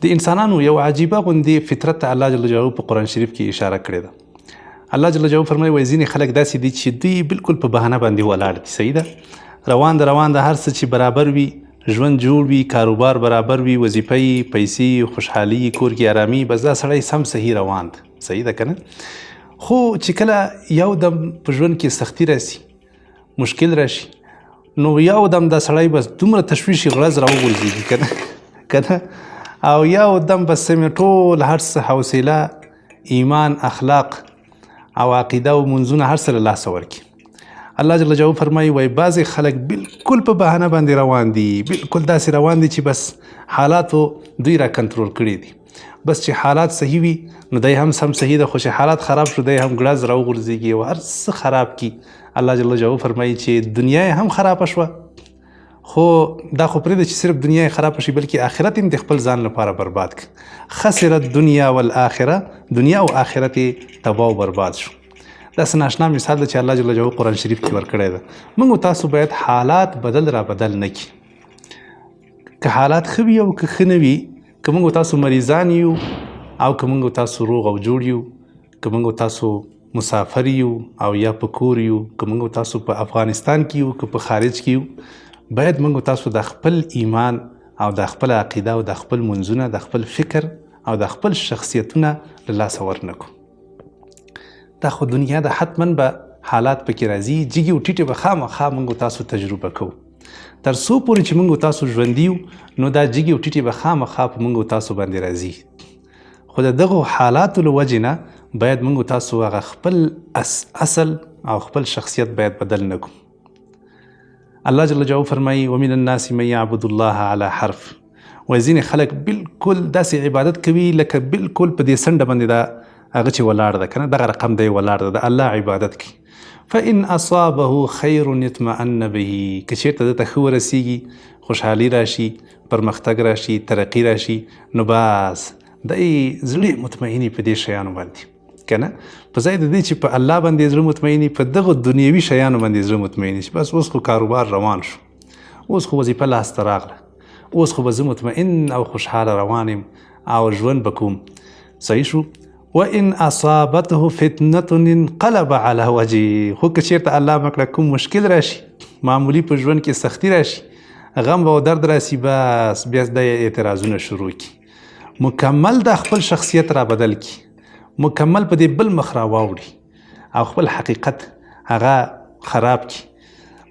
د انسانانو یو عجیبه غوندې فطرت ته الله جل جلاله په قرآن شریف کې اشاره کړې ده. الله جل جلاله فرمایي، وایي ځینې خلک داسې دي چې دوی بالکل په بهانه باندې ولاړ دي. صحیح ده، روان ده روان ده، هر څه چې برابر وي، ژوند جوړ وي، کاروبار برابر وي، وظیفه یې، پیسې یې، خوشحالي یې، کور کې ارامي، بس دا سړی سم صحیح روان ده. صحیح ده که نه؟ خو چې کله یو دم په ژوند کې سختی راسي، مشکل راشي، نو یو دم دا سړی بس دومره تشویش غرض راوغورځېږي که نه، که نه، او یو دم بس مې ټول هر څه حوصله، ایمان، اخلاق او عقیده او منځونه هر څه له لاسه ورکړي. الله جل جلاله فرمایي، وایي بعضې خلک بالکل په بهانه باندې روان دي، بالکل داسې روان دي چې بس حالاتو دوی را کنټرول کړي دي. بس چې حالات صحیح وي نو دی هم سم صحیح ده، خو چې حالات خراب شو دی هم ګړز راوغورځېږي او هر څه خراب کړي. الله جل جلاله فرمایي چې دنیا یې هم خرابه شوه، خو دا خو پرېږده چې صرف دنیا یې خرابه شي، بلکې آخرت یې هم د خپل ځان لپاره برباد کړ. خسرت دنیا والآخره، دنیا او آخرت یې تباه او برباد شو. دا څه ناشنا مثال ده چې الله جل جلاله قرآن شریف کې ورکړی ده. موږ او تاسو باید حالات بدل را بدل نه کړي. که حالات ښه وي او که ښه نه وي، که موږ او تاسو مریضان یو او که موږ او تاسو روغ او جوړ یو، که موږ او تاسو مسافر یو او یا په کور یو، که موږ او تاسو په افغانستان کې یو که په خارج کې یو، باید موږ او تاسو د خپل ایمان او د خپل عقیده او د خپل منځونه، د خپل فکر او د خپل شخصیتونه له لاسه ورنکړو. دا خو دنیا ده، حتما به حالات پکې راځي، جګې او ټیټې به خامخا موږ او تاسو تجربه کوو. تر څو پورې چې موږ او تاسو ژوندي یو نو دا جګې او ټیټې به خامخا په موږ او تاسو باندې راځي. خو د دغو حالاتو له وجې نه باید موږ او تاسو هغه خپل اصل او خپل شخصیت باید بدل نه کړو. الله جل جلاله فرمایي، ومن الناس من يعبد الله على حرف. وایي ځینې خلک بالکل داسې عبادت کوي لکه بالکل په دې څنډه باندې دا هغه چې ولاړ ده که نه، دغه رقم دی ولاړ ده، د الله عبادت کوي. فإن أصابه خير اطمأن به، که چېرته ده ته ښه ورسیږي، خوشحالي راشي، پرمختګ راشي، ترقي راشي، نو بس دی زړه مطمئني په دې شیانو باندې که نه، په ځای د دې چې په الله باندې زړه مطمئني، په دغو دنیوي شیانو باندې زړه مطمئني چې بس اوس خو کاروبار روان شو، اوس خو وظیفه لاسته راغله، اوس خو به زه مطمئن او خوشحاله روان یم او ژوند به کوم. صحیح شو. وان اصابته فتنه انقلب على وجهه، خو که چېرته الله مکړه کوم مشکل راشي، معمولي په ژوند کې سختی راشي، غم او درد راشي، بس بیا د اعتراضونه شروع کړي، مکمل دا خپل شخصیت را بدل کړي، مکمل په دې بل مخ را واوړي او خپل حقیقت هغه خراب کړي.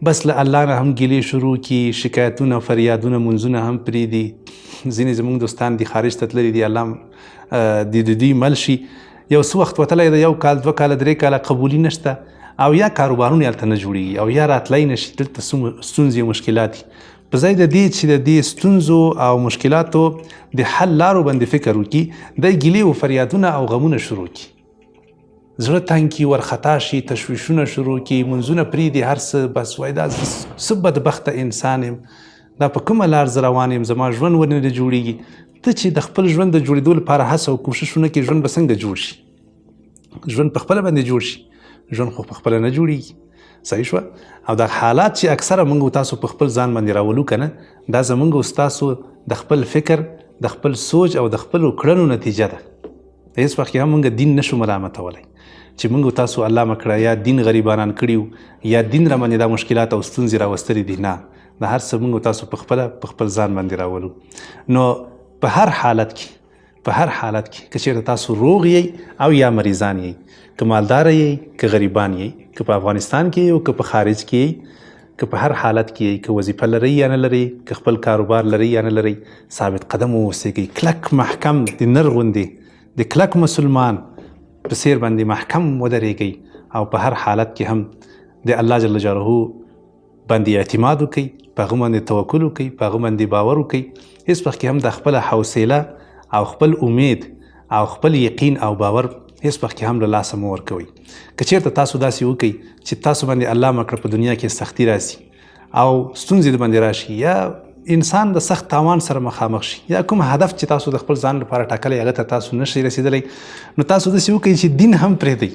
بس له الله نه هم ګیلې شروع کړي، شکایتونه، فریادونه، منځونه هم پرېږدي. ځینې زموږ دوستان دي خارج ته تللي دي، الله دې د دوی مل شي، یو څه وخت وتلی دی، یو کال، 2 کاله، 3 کاله، قبولي نشته او یا کاروبارونه هلته نه جوړېږي او یا راتلی نه شي، دلته ستونزې او مشکلات دي. په ځای د دې چې د دې ستونزو او مشکلاتو د حل لارو باندې فکر وکړي، دی ګیلې او فریادونه او غمونه شروع کړي، زړه تنګ کړي، ورخطا شي، تشویشونه شروع کړي، منځونه پرېږدي، هر څه بس وایي دا څه بدبخته انسان یم، دا په کومه لار زه روان یم، زما ژوند ولې نه جوړېږي. ته چې د خپل ژوند د جوړېدو لپاره هڅه او کوشش ونه کړې، ژوند به څنګه جوړ شي؟ ژوند په خپله باندې جوړ شي، ژوند خو په خپله نه جوړېږي. صحیح شوه. او دا حالات چې اکثره موږ او تاسو په خپل ځان باندې راولو که نه، دا زموږ او ستاسو د خپل فکر، د خپل سوچ او د خپلو کړنو نتیجه ده. هېڅ وخت کې هم موږ دین نشو ملامتولی چې موږ او تاسو الله مه کړه یا دین غریبانان کړي یا دین را باندې دا مشکلات او ستونزې راوستلي دي. نه، دا هر څه موږ او تاسو په خپله په خپل ځان باندې راولو. نو په هر حالت کې، په هر حالت کې که چېرته تاسو روغ یئ او یا مریضان یئ، که مالدار یئ که غریبان یئ، که په افغانستان کې یئ او که په خارج کې یئ، که په هر حالت کې یئ، که وظیفه لرئ یا نه لرئ، که خپل کاروبار لرئ یا نه لرئ، ثابت قدم واوسېږئ، کلک محکم د نر غوندې، د کلک مسلمان په څېر باندې محکم ودرېږئ او په هر حالت کې هم د الله جل جلاله باندې اعتماد وکړئ، په هغه باندې توکل وکړئ، په هغه باندې باور وکړئ. هېڅ وخت کې هم د خپله حوصله او خپل امید او خپل یقین او باور هېڅ وخت کې هم له لاسه مه ورکوئ. که چېرته تاسو داسې وکړئ چې تاسو باندې الله مه کړه په دنیا کې سختی راسي او ستونزې د باندې راشي، یا انسان د سخت تاوان سره مخامخ شي، یا کوم هدف چې تاسو د خپل ځان لپاره ټاکلی هغه ته تاسو نشئ رسېدلی، نو تاسو داسې وکړئ چې دین هم پرېږدئ.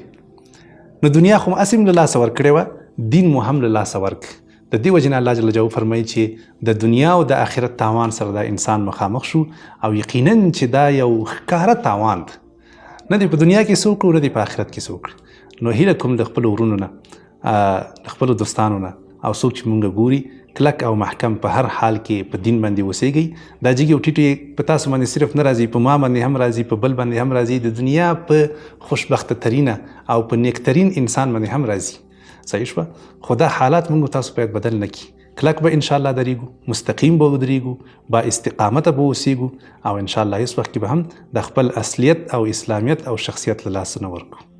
نو دنیا خو مو هسې هم له لاسه ورکړې وه، دین مو هم له لاسه ورکړ. د دې وجې نه الله جل جلاله فرمایي چې د دنیا او د آخرت تاوان سره دا انسان مخامخ شو، او یقینا چې دا یو ښکاره تاوان ده، نه دی په دنیا کې څه وکړو، نه دی په آخرت کې څه وکړي. نو هیله کوم د خپلو ورونو نه، د خپلو دوستانو نه او څوک چې مونږ ګوري، کلک او محکم په هر حال کې په دین باندې اوسېږئ. دا جګې او ټیټې په تاسو باندې صرف نه راځي، په ما باندې هم راځي، په بل باندې هم راځي، د دنیا په خوشبخته ترینه او په نیک ترین انسان باندې هم راځي. صحیح شوه؟ خو دا حالات مونږ تاسو باید بدل نه کړي. کلک به ان شاء الله درېږو، مستقیم به ودرېږو، با استقامته به اوسېږو، او ان شاء الله هیڅ وخت کې به هم د خپل اصلیت او اسلامیت او شخصیت له لاسه نه ورکو.